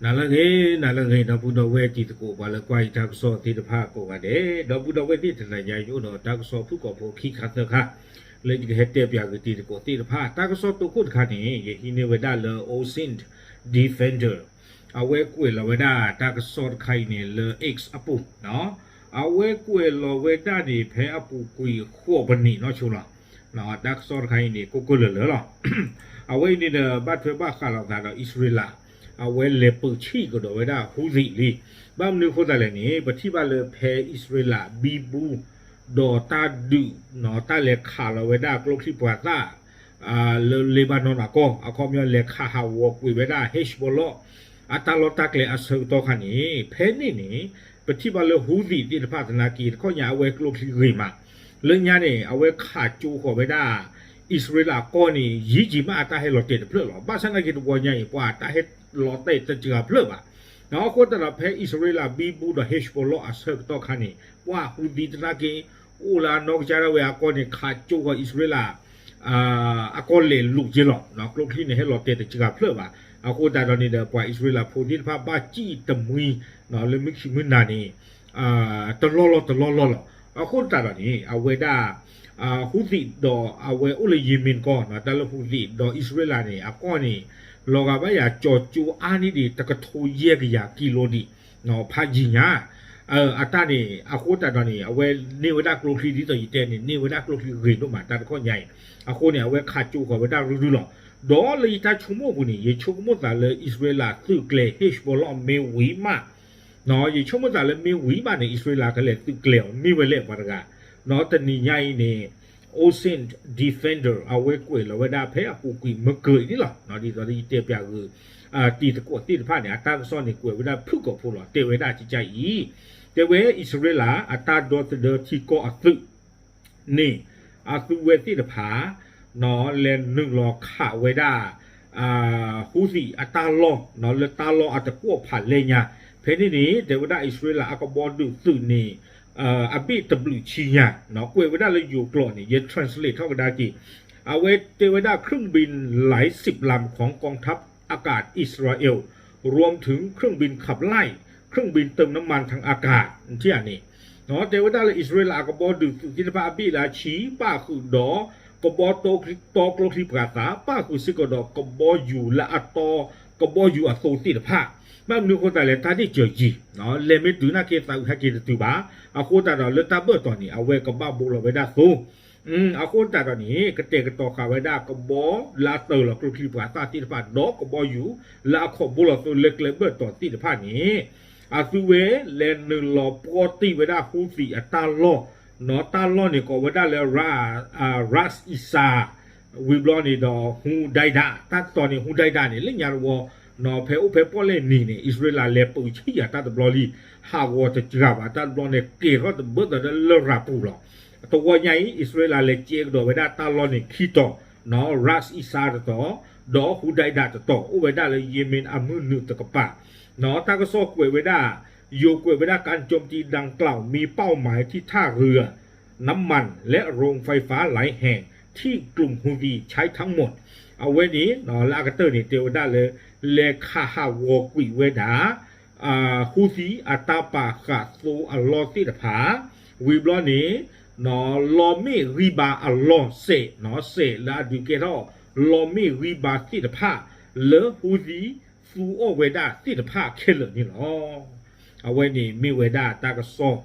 နၤလၢအဂ့ၤ, နၤလၢအဂ့ၤ, ဒီပုၢ်ဒီဝဲၢ်တံၤသကိး ပှၤလၢကွၢ်ယတၢ်ကစီၣ်သ့ၣ်တဖၣ်ကိးဂၤဒဲး, ဒီပုၢ်ဒီဝဲၢ်သ့ၣ်တနၤညါ ယအိၣ်ဒီးတၢ်ကစီၣ်ဖုၣ်ကိာ်ဖိခံခါသၢခါ လၢယကဟဲတဲပၠးဂ့ၤတံၤသကိးသ့ၣ်တဖၣ်. တၢ်ကစီၣ်တိခိၣ်တခါန့ၣ် ယဟံးန့ၢ်ဝဲဒၣ်လၢ Ocean Defender အဝဲကွဲးလီၤဝဲဒၣ်တၢ်ကစီၣ်တခါအံၤန့ၣ်လၢ X အပူၤ, အဝဲကွဲးလီၤဝဲဒၣ်န့ၣ် ဖဲအပူၤကွံာ်ဃိးပနံးနီၢ်ဆိလီၤ. တၢ်ကစီၣ်တခါအံၤန့ၣ် ကိၢ်ကိၢ်လၢၤလၢၤလီၤ. အဝဲအံၤန့ၣ်ဒီး ဘၣ်ထွဲဘၣ်ဃးလိာ်သးဒီးအံၣ်စရ့လး အဝဲလဲၤပၢၢ်ဆံၣ်ကဒီးဝဲဒၣ် Houthi လံ. ဘၣ်မနုၤအဃိသတးလဲၣ်န့ၣ် ပထံၣ်ဘၣ်လၢဖဲအံၣ်စရ့လးဘံဘူ ဒီးတၢ်ဒုး တၢ်လဲၤခးလီၤဝဲဒၣ်ကျိချံမျိာ်သၣ် လၢ Lebanon အကီၢ် အခီပညီလဲၤခးဟးဂီၤကွံာ်ဝဲဒၣ် Hezbollah အတၢ်လီၢ်တၢ်ကျဲအဆၢကတီၢ်ခါန့ၣ် ဖဲန့ၣ်န့ၣ် ပထံၣ်ဘၣ်လၢ Houthi သ့ၣ်တဖၣ်သနာ်က့ တခီညါအဝဲကျိချံဂ့ၤမး, လၢညါန့ၣ် အဝဲခးကၠိဃီၤဝဲဒၣ် အံၣ်စရ့လးကီၢ်န့ၣ် ယံာ်ယံာ်မးအတၢ်ဟဲလီၤတဲာ်တဖျၢၣ်လီၤ. ဘၣ်ဆၣ်သနာ်က့တဝီညါအံၤ ပှၤတၢ်ဟဲလီၤတဲာ်တစှၤဖျၢၣ်ဘၣ်. အဃိသတးဒီး ဖဲအံၣ်စရ့လးဘံဘူဒီး Hezbollah အဆၢကတီၢ်ခါန့ၣ် ပှၤ Houthi သနာ်က့ အိၣ်လၢအနီၢ်ကစၢ်ဒၣ်ဝဲအကီၢ်န့ၣ် ခးကၠိဃီၤအံၣ်စရ့လး အကီၢ်လဲၤလိာ်က့လီၤ. ကျိချံန့ၣ်ဟဲလီၤတဲာ်တစှၤဖျၢၣ်ဘၣ်. အဃိသတးဒီးန့ၣ်ဒီး ပှၤအံၣ်စရ့လးဖိသ့ၣ်တဖၣ်ဘၣ်စံၣ်တမှံ လၢမုၢ်ခံမုၢ်နၤန့ၣ် တလီၢ်လီၢ်တလီၢ်လီၢ်လီၤ. အဃိသတးဒီးန့ၣ် အဝဲဒၣ် Houthi ဒီးအဝဲအိၣ်လၢ Yemen ကီၢ် တၢ်လၢ Houthi ဒီးအံၣ်စရ့လးန့ၣ် အကီၢ်န့ၣ် လီၤဂာ်ဘၣ်ယၤကၠီၤကၠိအါန့ၢ်ဒံး တကထိယဲၢ်ကယၤကံလိဒံး ဖးယံၤညါ အတၢ်န့ၣ် အဃိသတးဒီးန့ၣ် အဝဲန့ၢ်ဝဲဒၣ်ကျိချံဒ်သိးယတဲန့ၣ် န့ၢ်ဝဲဒၣ်ကျိချံဂ့ၤဒိၣ်မး တၢ်တခီညါအံၤ. အဃိန့ၣ် အဝဲခးကၠိဃီၤဝဲဒၣ်ရုၢ်ရုၢ်လီၤ. ဒီးလၢယတၢ်ဆိကမိၣ်အပူၤန့ၣ် ယဆိကမိၣ်သးလၢအံၣ်စရ့လးသုးကျဲၤ Hezbollah မ့ၢ်ဝံၤမး ယဆိကမိၣ်သးလၢမ့ၢ်ဝံၤမးန့ၣ် အံၣ်စရ့လးကလဲၤသုးကျဲၤအီၤ မ့ၢ်ဝဲလဲၣ်ပှၤတဂၤ. တနံၤညါအံၤန့ၣ် Ocean Defender အဝဲကွဲးလီၤဝဲဒၣ်ဖဲအပူၤကွံာ်မုၢ်ကၢၤအံၤန့ၣ်လီၤ. ဒ်သိးလၢယတဲပၠးဂ့ၤ တံၤသကိးသ့ၣ်တဖၣ်န့ၣ် အတၢ်ကစီၣ်န့ၣ်ကွဲးဝဲဒၣ်ဖုၣ်ကိာ်ဖိလီၤ. တဲဝဲဒၣ်ကကါအံၤ တဲဝဲအံၣ်စရ့လးအတၢ်ဒီသဒၢထံကီၢ်အသုး န့ၣ် အသုဝဲသ့ၣ်တဖၣ် လဲၤနုာ်လီၤခးဝဲဒၣ် Houthi အတၢ်လီၢ် လၢတၢ်လီၢ်အတကွီၣ်ဖးလဲၢ်ညါ. ဖဲန့ၣ်န့ၣ် တဲဝဲဒၣ်အံၣ်စရ့လးအကဘီဒုးသုးန့ၣ် အဘ့ၣ်တဘျုးဆံညါ ကွဲးဝဲဒၣ်လၢယိၤကျိာ်န့ၣ် ယ translate ထီၣ်ကဒါက့ၤ အဝဲတဲဝဲဒၣ် เครื่องบินหลายสิบลำของกองทัพอากาศอิสราเอล รวมถึงเครื่องบินขับไล่ เครื่องบินเติมน้ำมันทางอากาศ ထံၣ်ဧါန့ၣ် တဲဝဲဒၣ်လၢအံၣ်စရ့လးအကဘီဒုးသုးသ့ၣ်တဖၣ်အဘ့ၣ်လၢအဆံ ပၣ်ဃုာ်ဒီး ကဘီတီကျိချံပှၤသး ပၣ်ဃုာ်စ့ၢ်ကီးဒီးကဘီယူၤလၢအတီ ကဘီယူၤအသိသ့ၣ်တဖၣ် ဘၣ်မနုၤအဃိသတးလဲၣ် တၢ်ဒ့ၣ်စၢၤယံၤ လဲၤမ့ၢ်တုၤနာ်က့သးအုးဟဲက့ၤတတုၤဘၣ်. အဃိသတးဒီးလၢတၢ်ဘၢၣ်တီၤန့ၣ် အဝဲကဘၣ်ဘိလီၤဝဲဒၣ်သိ အဃိသတးဒီးန့ၣ် ကတဲာ်ကတီၤဃာ်ဝဲဒၣ်ကဘီလၢအတၢၢ်လီၤကျိချံပှၤသၣ်သ့ၣ်တဖၣ် ဒီးကဘီယူၤလၢအခိးဘိလီၤသိလၢကျဲဘၢၣ်တီၤသ့ၣ်တဖၣ်န့ၣ် အသုဝဲလဲၤနုာ်လီၤပှီၢ်တံၢ်ဝဲဒၣ် Houthi အတၢ်လီၢ် တၢ်လီၢ်န့ၣ်ကိးဝဲဒၣ်လၢ Ras Isa ဝံၤဘျီန့ၣ်ဒီး Hudaydah တၢ်တတီၤန့ၣ် Hudaydah န့ၣ် လၢညါတဝီ ဖဲအိၣ်ဖဲပီၣ်လဲၣ်နံၤန့ၣ် အံၣ်စရ့လးလဲၤပၢဆံၣ်ယၤတၢ်တဘျီလံ ဟးဂီၤတစှၤဘၣ် တၢ်တဘျီန့ၣ် ကဲၤထီၣ်တဘၢၣ်ဒီးလၢရၤပူၤလီၤ. တဝီညါအံၤ အံၣ်စရ့လးလဲၤကဲကဒီးဝဲဒၣ်တၢ်လီၢ်န့ၣ်ခံတီၤ Ras Isa တတီၤ ဒီး Hudaydah တတီၤ အိၣ်ဝဲဒၣ်လၢ Yemen အမုၢ်နုာ်တကပၤ တၢ်ကစီၣ်ကွဲးဝဲဒၣ် ယိၤကွဲးဝဲဒၣ် การโจมตีดังกล่าวมีเป้าหมายที่ท่าเรือ น้ำมันและโรงไฟฟ้าหลายแห่งที่กลุ่ม Houthi ใช้ทั้งหมด အဝဲန့ၣ် လၢအကတၢၢ်န့ၣ် တဲဝဲဒၣ်လၢ လဲၤခးဟးဂီၤကွံာ်ဝဲဒၣ် Houthi အတၢ်ပာ်ဃာ်သိအလီၢ်သ့ၣ်တဖၣ် ဝံၤဘျီန့ၣ် လီမ့ၣ်ဂံၢ်ဘါအလီၢ်စဲး စဲးလၢအဒုးကဲထီၣ် လီမ့ၣ်ဂံၢ်ဘါသ့ၣ်တဖၣ် လၢ Houthi သူအီၣ်ဝဲဒၣ်သ့ၣ်တဖၣ်ခဲလၢာ်န့ၣ်လီၤ. အဝဲန့ၣ်မ့ၢ်ဝဲဒၣ်တၢ်ကစီၣ်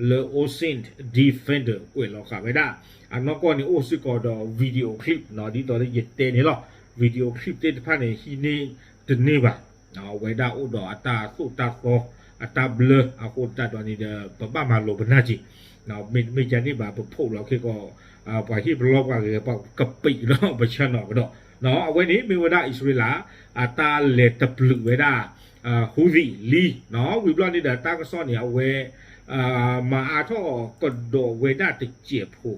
လၢ Ocean Defender ကွဲးလီၤဃာ်ဝဲဒၣ် အနီၢ်ကီၢ်န့ၣ်အိၣ်စ့ၢ်ကီးဒီး video clip ဒ်သိးလၢယတဲန့ၣ်လီၤ. video clip သ့ၣ်တဖၣ်န့ၣ် ဟံးန့ၢ်တန့ၢ်ဘၣ် အဝဲဒၣ်အိၣ်ဒီးအတၢ်သိၣ်တၢ်သီ အတၢ်ဘျၢ အဃိသတးဒီးန့ၣ်ဒီး ပဘၣ်မၤလိာ်ပနၢ်က့ၤ မ့တမ့ၢ်ဒ်န့ၣ်ဘၣ် ပဖီၣ်လီၤခဲကီး ပှၤဟ့ၣ်ပလီၢ်ပှၤဂ့ၤ ပှၤကပံာ်ဒီးပဆၢနီၤကဒီး အဝဲန့ၣ်မ့ၢ်ဝဲဒၣ်အံၣ်စရ့လး အတၢ်လဲၤတပျုာ်ဝဲဒၣ် Houthi လံ ဝံၤဘျီန့ၣ်ဒီးတၢ်ကစီၣ်န့ၣ် အဝဲ မၤအါထီၣ်ကဒီးဝဲဒၣ်တစဲးဖိ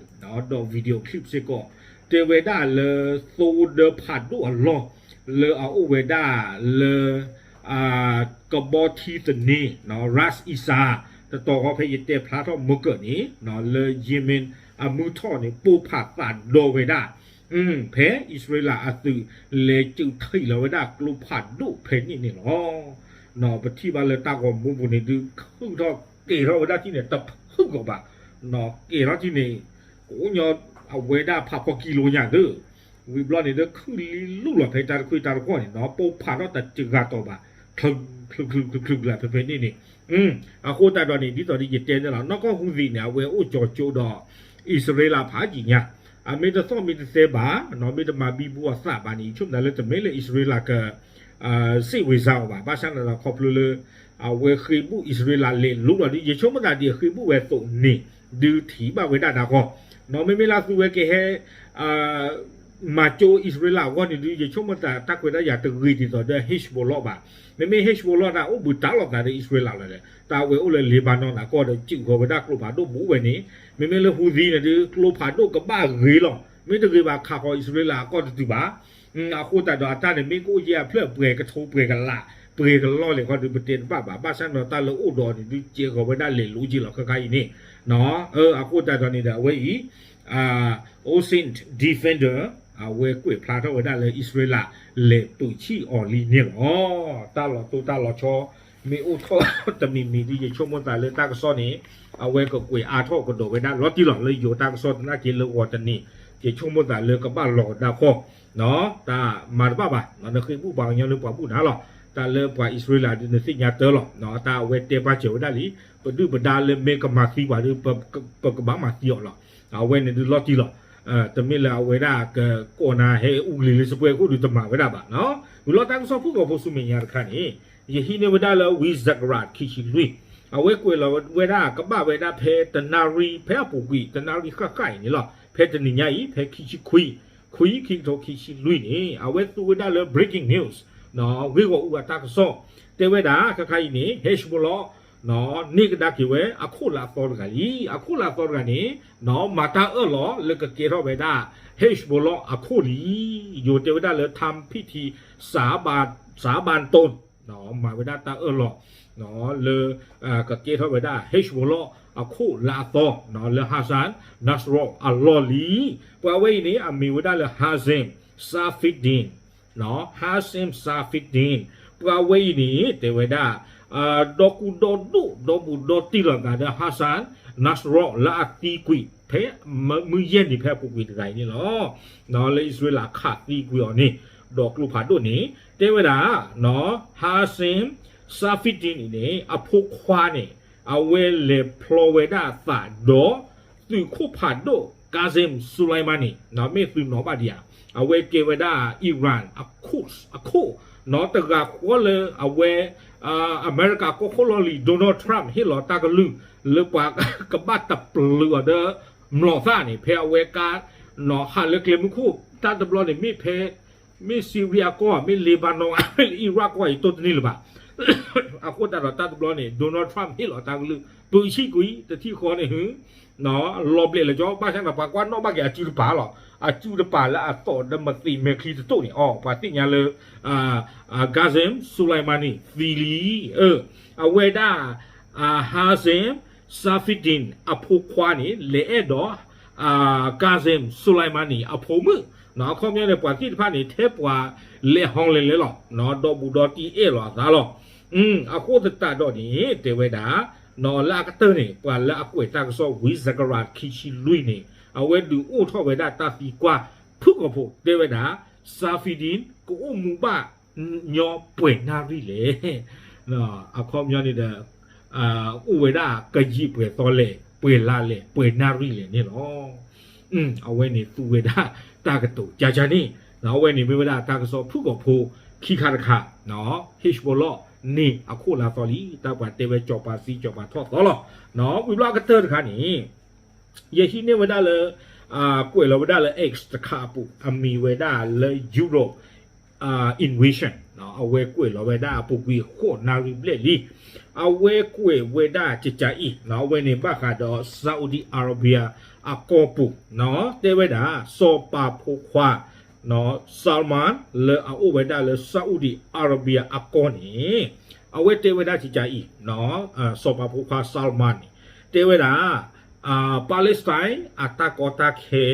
ဒီး video clip စ့ၢ်ကီး တဲဝဲဒၣ်လၢ သိဒၢဖးဒိၣ်အလီၢ် လၢအအိၣ်ဝဲဒၣ်လၢ ကဘီထံသန့ Ras Isa တတီၤဃီဖဲယတဲဖျါထီၣ်မုၢ်ကၢၢ်န့ၣ် လၢ Yemen အမုၢ်ထီၣ်န့ၣ် ပိၢ်ဖးသးဒီဝဲဒၣ် ဖဲအံၣ်စရ့လးအသုး လဲၤစုးထံးလီၤဝဲဒၣ်ကျိဖးဒိၣ်ဖဲန့ၣ်န့ၣ်လီၤ. ပထံၣ်ဘၣ်လၢတၢ်ဂီၤမူပူၤန့ၣ်ဒုး ခုၣ်ထီၣ်ကဲၤထီၣ်ဝဲဒၣ်ထံၣ်န့ၣ် တဖုၣ်ကီးဘၣ်, ကဲၤထီၣ်ထံၣ်န့ၣ် ကအိၣ်ညီအဝဲဒၣ်ဖးဖီကံလိညါသ့, ဝံၤဘျီန့ၣ်ဒီး ခုၣ်လံလူၢ်လီၤဖဲတၢ်တခွံတၢ်တဃီန့ၣ် ပိၢ်ဖးထီၣ်တစှၤကတီၢ်ဘၣ်, ချုးချုးချုးချုးချုးချုးလၢဖဲဖဲန့ၣ်န့ၣ် အဃိသတးဒီးန့ၣ် ဒ်သိးဒီးယတဲန့ၣ်လီၤ နီၢ်ကီၢ်ဟူသံးန့ၣ် အဝဲအိၣ်ကၠီၤကၠိဒီး အံၣ်စရ့လးဖးယံာ်ညါ, အမ့ၢ်တသီၣ်မ့ၢ်တသဲဘၣ်, မ့ၢ်တမၤဘံဘူအသးဘၣ်န့ၣ် ယဆိကမိၣ်သးလၢတမ့ၢ်လၢအံၣ်စရ့လးက စ့ၣ်ဝ့ၤစါအီၤဘၣ်, ဘၣ်ဆၣ်န့ၣ်ဒီးခီဖျိလၢ အဝဲဃ့ဘူၣ်အံၣ်စရ့လးလဲၤလိၤလီၤဒီး ယဆိကမိၣ်သးဒ်အဃ့ဘူၣ်ဝဲအသိးန့ၣ် ဒုးထံၣ်ဘၣ်ဝဲဒၣ်တၢ်ဂီၤ, မ့မ့ၢ်လၢသုဝဲကဟဲ မၤကၠိအံၣ်စရ့လးအဂီၢ်န့ၣ်ဒုး ယဆိကမိၣ်သးတၢ်ခွဲးတၢ်ယာ်တဂ့ၤဒ်သိးဒီး Hezbollah ဘၣ်. မ့မ့ၢ် Hezbollah န့ၣ် အိၣ်ဘှံးတၢ်လိာ်သးဒီးအံၣ်စရ့လးလီၤဒီး တၢ်အဝဲအိၣ်လၢ Lebanon အကီၢ်ဒီး စုးဃီၤဝဲဒၣ်ကျိဖးဒိၣ်ဘူးဝဲန့ၣ်, မ့မ့ၢ်လၢဟူသံးန့ၣ်ဒုး ကျိဖးဒိၣ်ကဘၣ်ဂ့ၤလီၤ, မ့ၢ်တဂ့ၤဘၣ်ခးဃီၤအံၣ်စရ့လးအကီၢ်တတုၤဘၣ်. အဃိသတးဒီးအတၢ်န့ၣ်မ့ၢ်ကအိၣ်ယဲၢ်အဖျၢၣ်ပှဲၤကထိပှဲၤကလး ပှဲၤကလီၢ်လဲၣ်ခီဒုး ပတဲတဘၣ်ဘၣ်, ဘၣ်ဆၣ်န့ၣ်ဒီးတၢ်လၢအိၣ်ဒီးန့ၣ်ဒုး ကဲဃီၤဝဲဒၣ်လဲၤလိၤက့ၤလီၤခဲခါအံၤန့ၣ်, အဃိသတးဒီးန့ၣ်ဒီး အဝဲအံၤ Ocean Defender အဝဲကွဲးဖျါထီၣ်ဝဲဒၣ်လၢအံၣ်စရ့လး လဲၤပၢၢ်ဆံၣ်အီၤလံန့ၣ်လီၤ. တၢ်လီၤတိၢ်တၢ်လီၤဆီ မ့ၢ်အိၣ်ထီၣ်တမံၤမံၤဒ်ယဆိကမိၣ်သးလၢတၢ်ကစီၣ်န့ၣ် အဝဲကကွဲးအါထီၣ်ကဒီးဝဲဒၣ်လီၤတံၢ်လီၤ လၢယိၤတၢ်ကစီၣ်သနာ်က့လၢဂီၤတနံၤ ယဆိကမိၣ်သးလၢကဘၣ်လီၤကဒါခီၣ် တၢ်မၤတဘၣ်ဘၣ်, နဃ့ဘူၣ်ပှၤကညီလၢပှၤဘူၣ်နၤလီၤ, တၢ်လၢပှၤအံၣ်စရ့လးဒုးနသ့ၣ်ညါတၢ်လီၤ, တၢ်အဝဲတဲပာ်စၢၤဝဲဒၣ်လံ, ပဒုၣ်ပဒါလၢမ့ၢ်ကမၤသံပှၤဒုး ပကဘၣ်မၤသံအီၤလီၤ, အဝဲန့ၣ်ဒုးလီၤတံၢ်လီၤ, တမ့ၢ်လၢအဝဲဒၣ်ကကိးနၤဟဲအူကလံၤလၢစပွဲခိၣ်ဒုးတမၤဝဲဒၣ်ဘၣ်, ဝံၤလီၤတၢ်ကစီၣ်ဖုၣ်ကိာ်ဖိဆူမဲာ်ညါတခါန့ၣ်, ယဟံးန့ၢ်ဝဲဒၣ်လၢဝံစကရးခံဆံလွံၢ်, အဝဲကွဲးလီၤဝဲဒၣ်ကဘၣ်ဝဲဒၣ်ဖဲတနၣ်ရံၣ်ဖဲအပူၤကွံာ် တနၣ်ရံၣ်ဃၣ်ဃၣ်အံၤန့ၣ်လီၤ, ဖဲတနံၤညါအံၤ ဖဲခံဆံခွံ ခွံ ခံကထိခံဆံလွံၢ်န့ၣ် အဝဲသူဝဲဒၣ်လၢ breaking news ဂ့ၢ်ဂီၢ်အူအတၢ်ကစီၣ်, တဲဝဲဒၣ်ခဲခါအံၤန့ၣ် Hezbollah န့ၢ်ကဒါက့ၤဝဲအခိၣ်လၢအသီတဂၤလံ, အခိၣ်လၢအသီတဂၤန့ၣ် မၤတၢ်အၢၣ်လီၤလၢကကဲထီၣ်ဝဲဒၣ် Hezbollah အခိၣ်လံ, ယိၤတဲဝဲဒၣ်လၢ ထါဖံထံ စးဘၣ်တိၢ် မၤဝဲဒၣ်တၢ်အၢၣ်လီၤ လၢ ကကဲထီၣ်ဝဲဒၣ် Hezbollah အခိၣ်လၢအသီ လၢ Hassan Nasrallah အလီၢ်လံ, ပှၤဝဲအံၤန့ၣ် အမံၤဝဲဒၣ်လၢ Hassan Safiuddin, Hassan Safiuddin, ပှၤဝဲအံၤန့ၣ် တဲဝဲဒၣ် ဒီကူဒီဒိၣ် ဒီဘူးဒီတံၢ်လိာ်သးဒီး Hassan Nasrallah လၢအသံကွံာ်ဖဲ မုၢ်ယဲၢ်နံၤဖဲအပူၤကွံာ်တဂၤအံၤန့ၣ်လီၤ, လၢအံၣ်စရ့လးခးသံကွံာ်အီၤန့ၣ်, ဒီးကျိဖးဒိၣ်န့ၣ် တဲဝဲဒၣ် Hassan Safiuddin အံၤန့ၣ် အဖိခွါန့ၣ် အဝဲလဲၤဖျီဝဲဒၣ်အသးဒီး သုးခိၣ်ဖးဒိၣ် Qasem Soleimani မ့ၢ်သုးနီၤဘၣ်ဒံးဧါ, အဝဲကဲဝဲဒၣ် Iran အခိၣ် အခိၣ် နီတဂၤဃီလၢအဝဲ အမဲရကၤကီၢ်ခိၣ်လီၢ်လံၤ Donald Trump ဟ့ၣ်လီၤတၢ်ကလုၢ် လၢပှၤကဘၣ်တပျုာ်အီၤဒီး မျိာ်သၣ်န့ၣ် ဖဲအဝဲကါ နီၤဟးလၢကျဲမုၢ်ခိၣ် တၢ်တဘျီန့ၣ် မ့ၢ်ဖဲ မ့ၢ် Syria ကီၢ် မ့ၢ် Lebanon မ့ၢ်လၢ Iraq ကီၢ်အံၤတိၢ်တန့ၢ်လၢၤဘၣ်, အဃိသတးဒီးတၢ်တဘျီန့ၣ် Donald Trump ဟ့ၣ်လီၤတၢ်ကလုၢ် ပၢဆံၣ်ကွံာ် တထံၣ်ဃီန့ၣ် ဟု လီၤဘျဲးလၢကၠီ ဘၣ်ဆၣ်ဒီးပှၤကွၢ်နီၣ်ဘၣ်က့ၤအစုတပၤလီၤ, အစုတပၤလၢအသီၣ်ဒီးမသံးမဲာ်ချံတတိၢ်န့ၣ် အီ ပှၤသ့ၣ်ညါလၢ Qasem Soleimani သံလံ, အဝဲဒၣ် Hassan Safiuddin အဖိခွါန့ၣ် လဲၤအဲၣ်ဒိး Qasem Soleimani အဖိမုၣ်, အခီပညီန့ၣ် ပှၤသ့ၣ်တဖၣ်န့ၣ် ထဲပှၤလဲၤဟီလဲၤလဲၤလီၤ, ဒီဘူးဒီတံၢ်အဲၣ်လီၤအသးလီၤ, အဃိသတးဒီးန့ၣ် တဲဝဲဒၣ် နီၤလၢအကတၢၢ်န့ၣ် ပှၤလၢအကွဲးတၢ်ကစီၣ်ဝံစကရးခံဆံလွံၢ်န့ၣ် အဝဲဒုးအိၣ်ထီၣ်ဝဲဒၣ်တၢ်သံကွၢ်ဖုၣ်ကိာ်ဖိ တဲဝဲဒၣ် Safiuddin ကအိၣ်မူဘၣ်ညီပှဲၤနၣ်ရံၣ်လဲၣ်, အခီပညီန့ၣ်ဒီး အိၣ်ဝဲဒၣ်ကယံာ်ပှဲၤသီလဲၣ် ပှဲၤလါလဲၣ် ပှဲၤနၣ်ရံၣ်လဲၣ်န့ၣ်လီၤ, အဝဲန့ၣ်သူဝဲဒၣ်တၢ်ကတိၤကၠၢကၠၢန့ၣ်, အဝဲန့ၣ်မ့ၢ်ဝဲဒၣ်တၢ်ကစီၣ်ဖုၣ်ကိာ်ဖိခံခါတခါ, Hezbollah န့ၢ်အခိၣ်လၢအသီလံ တၢ်ပှၤတဲဝဲကၠီၤပၤသံကၠီၤပၤထီၣ်သီလီၤ, ဝံၤဘျီအကတၢၢ်တခါန့ၣ် ယဟံးန့ၢ်ဝဲဒၣ်လၢ ကွဲးလီၤဝဲဒၣ်လၢ X တခါအပူၤ အမံၤဝဲဒၣ်လၢ Europe Invasion အဝဲကွဲးလီၤဝဲဒၣ်အပူၤကွံာ်ဃိးနၣ်ရံၣ်ဘျဲၣ်လံ, အဝဲကွဲးဝဲဒၣ်ကကးအံၤ အဝဲန့ၣ်ဘၣ်ဃးဒီး Saudi Arabia အကီၢ်ပူၤ တဲဝဲဒၣ် စီၤပၤဖိခွါ Salman လၢအအိၣ်ဝဲဒၣ်လၢ Saudi Arabia အကီၢ်န့ၣ် အဝဲတဲဝဲဒၣ်ကကးအံၤ စီၤပၤဖိခွါ Salman န့ၣ် တဲဝဲဒၣ် Palestine အတၢ်ကီတၢ်ခဲ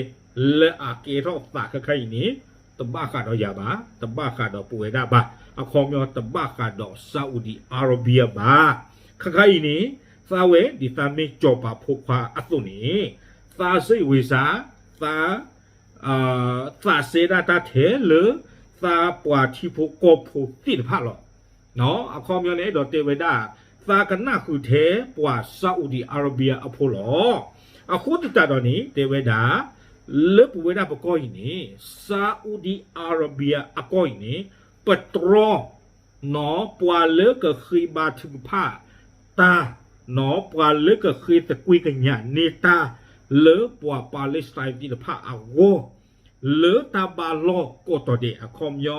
လၢအကဲထီၣ်သးခဲခါအံၤန့ၣ် တဘၣ်ဃးဒီးယၤဘၣ်, တဘၣ်ဃးဒီးပဝဲဒၣ်ဘၣ်, အခီပညီတဘၣ်ဃးဒီး Saudi Arabia ဘၣ်. ခဲခါအံၤန့ၣ် သးဝဲဒ်သးမ့ၢ်စီၤပၤဖိခွါအသိးန့ၣ် သးစ့ၣ်ဝံၤစါ, သး သးစဲဒၣ်တၢ်ထဲလၢ သးပှၤထံဖိကီၢ်ဖိသ့ၣ်တဖၣ်လီၤ. အခီပညီန့ၣ် အဲၣ်ဒိးတဲဝဲဒၣ် သးကနၣ်ဃုာ်ထဲပှၤ Saudi Arabia အဖိလီၤ. အဃိသတးဒီးန့ၣ် တဲဝဲဒၣ် လၢပဝဲဒၣ်ပကီၢ်အံၤန့ၣ် Saudi Arabia အကီၢ်အံၤန့ၣ် ပတြီ နီၢ် ပှၤလၢကဃ့ဘါထုကဖၣ်တၢ်, နီၢ် ပှၤလၢကဃ့သကွ့ကညးန့ၢ်တၢ် လၢပှၤ Palestine သ့ၣ်တဖၣ်အဂီၢ် လၢတၢ်ဘါလီၢ်ကိးတီၤဒဲး အခီပညီ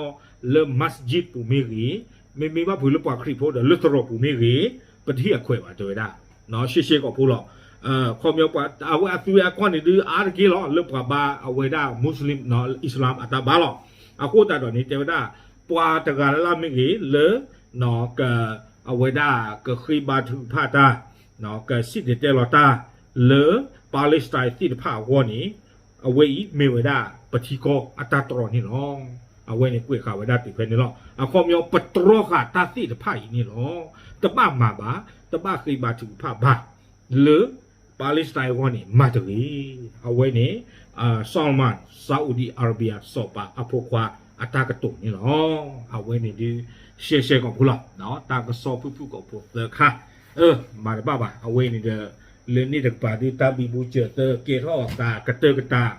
လၢ masjid ပူၤမ့ၢ်ဂ့ၤ, မ့မ့ၢ်ဘၣ်ဖုးလၢပှၤခရံာ်ဖိဒီးလၢသရိာ်ပူၤမ့ၢ်ဂ့ၤ, ပတဟ့ၣ်အခွဲးဘၣ် တဲဝဲဒၣ် ရှဲရှဲကိာ်ဖိလီၤ. အခီပညီ ပှၤအဝဲအသုဝဲအကီၢ်န့ၣ်ဒုးအါတက့ၢ်လီၤ လၢပှၤဘါအဝဲဒၣ် Muslim နီၢ် Islam အတၢ်ဘါလီၤ. အဃိသတးဒီးန့ၣ် တဲဝဲဒၣ် ပှၤတဂၤလၢ်လၢ်မ့ၢ်ဂ့ၤ လၢ နီၢ် က အဝဲဒၣ်ကဃ့ဘါထုကဖၣ်တၢ်, နီၢ် ကစံၣ်တဲၤတဲလီၤတၢ် လၢ Palestine သ့ၣ်တဖၣ်အဂီၢ်န့ၣ် အဝဲအံၤမ့ၢ်ဝဲဒၣ်ပထံကီၢ်အတၢ်တြီန့ၣ်လီၤ. အဝဲန့ၣ်ကွဲးဃာ်ဝဲဒၣ်တုၤဖဲန့ၣ်လီၤ. အခီပညီ ပတြီဃာ်တၢ်သ့ၣ်တဖၣ်အံၤန့ၣ်လီၤ. တဘၣ်မၤဘၣ်, တဘၣ်ဃ့ဘါထုကဖၣ်ဘၣ် လၢ Palestine အဂီၢ်န့ၣ် မၤတဂ့ၤ. အဝဲန့ၣ် Salman Saudi Arabia စီၤပၤအဖိခွါအတၢ်ကတိၤန့ၣ်လီၤ. အဝဲန့ၣ်ဒုး ရှဲရှဲကိာ်ဖိလီၤ. တၢ်ကစီၣ်ဖုၣ်ဖုၣ်ကိာ်ဖိသၢခါ အၢ မၤတဘၣ်ဘၣ်. အဝဲန့ၣ်ဒီး လၢန့ၣ်တကပၤဒုး တၢ်ဘံဘူစၢၤသၢကဲထီၣ်သးကတၢၢ်ကတၢၢ်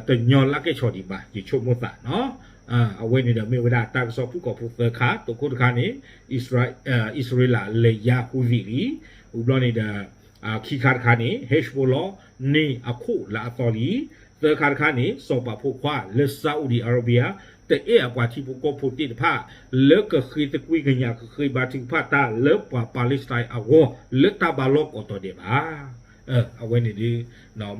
တညီလၢကဲၣ်ဆိးဒံးဘၣ် ယဆိကမိၣ်သးနီၢ်. အဝဲန့ၣ်ဒီးမ့ၢ်ဝဲဒၣ်တၢ်ကစီၣ်ဖုၣ်ကိာ်ဖိသၢခါ, တိခိၣ်တခါန့ၣ် အံၣ်စရ့လးလဲၤယါ Houthi လံ. ဝံၤဘျီန့ၣ်ဒီး ခံခါတခါန့ၣ် Hezbollah န့ၢ်အခိၣ်လၢအသီလံ. သၢခါတခါန့ၣ် စီၤပၤဖိခွါလၢ Saudi Arabia တအဲၣ်အပှၤထံဖိကီၢ်ဖိသ့ၣ်တဖၣ် လၢကဃ့သကွ့ကညး ကဃ့ဘါထုကဖၣ်တၢ်လၢပှၤ Palestine အဂီၢ် လၢတၢ်ဘါလီၢ်ကိးတီၤဒဲးဘၣ်. အဝဲန့ၣ်ဒုး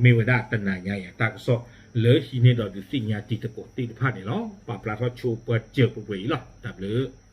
မ့ၢ်ဝဲဒၣ်တနၤညါအံၤအတၢ်ကစီၣ် လၢဟံးန့ၢ်ဒီးဒုးသ့ၣ်ညါတံၤသကိးသ့ၣ်တဖၣ်န့ၣ်လီၤ. ပာ်ဖျါထီၣ်ဆိပှၤစၢၤပှဲၤပှဲၤအံၤလီၤ. တၢ်ဘျုး